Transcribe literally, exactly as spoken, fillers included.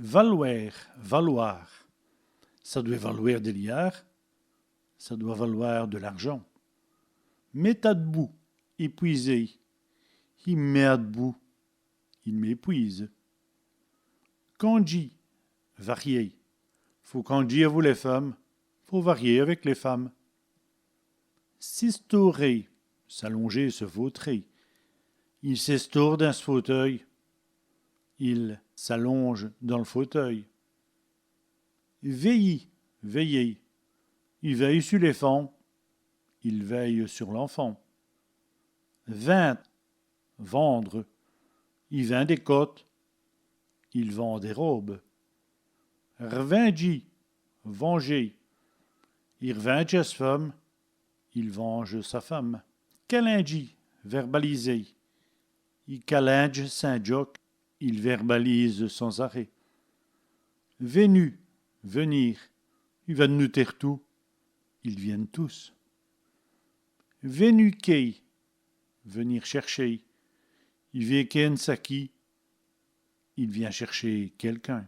Valwêr, valoir. Ça dwèt valwêr dès liârds. Ça doit valoir de l'argent. Mète à d'bout, épuiser. I m' mèt à d'bout. Il m'épuise. Candjî, varier. Faut candjî avou lès feumes. Faut varier avec les femmes. S'èstaurer, s'allonger, se vautrer. I s'èstaure dins s' fauteuy. Il s'allonge dans le fauteuil. Vèyî, veiller. I vèye su l'èfant. Il veille sur l'enfant. Vinde, vendre. I vind dès cotes. Il vend des robes. Rvindjî, venger. I rvindje ès' feume. Il venge sa femme. Calindjî, verbaliser. I calindje sins djoke. Il verbalise sans arrêt. Vènu, venir. I vèn'nut tèrtous. Ils viennent tous. Vènu qué, venir chercher. I vét qué ène saquî. Il vient chercher quelqu'un.